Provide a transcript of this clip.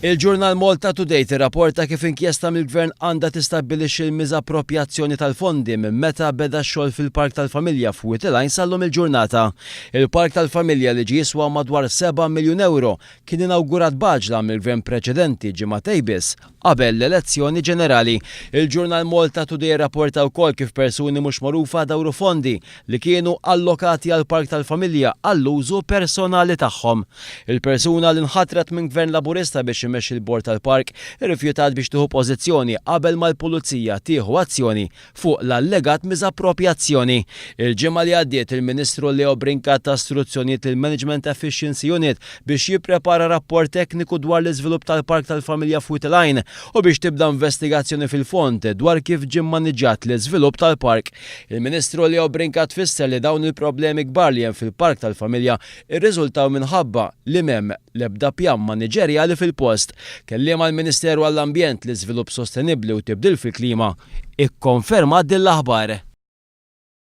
Il-ġurnal Malta Today tirrapporta kif inkjesta mill-Gvern għandha tistabbilixxi l-miżapproprjazzjoni tal-fondi minn meta beda x-xogħol fil-Park tal-Familja f'Wied il-Għajn sal-lum il-ġurnata. Il-Park tal-Familja li ġie jiswa madwar seba' miljun ewro kien inawgurat b'għaġla mill-Gvern preċedenti ġimagħtejn biss qabel l-elezzjoni ġenerali. Il-ġurnal Malta Today irrapporta wkoll kif persuni mhux magħrufa dawru fondi li kienu allokati għall-Park tal-Familja għall-użu personali tagħhom. Il-persuna li nħatret minn Gvern Laburista biex imexxi l-Bord tal-Park irrifjutat biex tieħu pożizzjoni qabel ma l-Pulizija tieħu azzjoni fuq l-allegat miżapproprjazzjoni. Il-ġimgħa li għaddiet il-Ministru Leo Brincat ta struzzjonijiet lill-Management Efficiency Unit biex jipprepara rapport tekniku dwar l-iżvilupp tal-Park tal-Familja f'Wied il-Għajn u biex tibda investigazzjoni fil-fond dwar kif ġie mmaniġġat l-iżvilupp tal-park. Il-Ministru Leo Brincat fisser li dawn il-problemi kbar li hemm fil-Park tal-Familja rriżultaw minħabba li m'hemm l-ebda pjan maniġerjali fil-post. Kelliem għall-Ministeru għall-Ambjent, l-Iżvilupp Sostenibbli u Tibdil fil-Klima ikkonfermat din l-aħbar.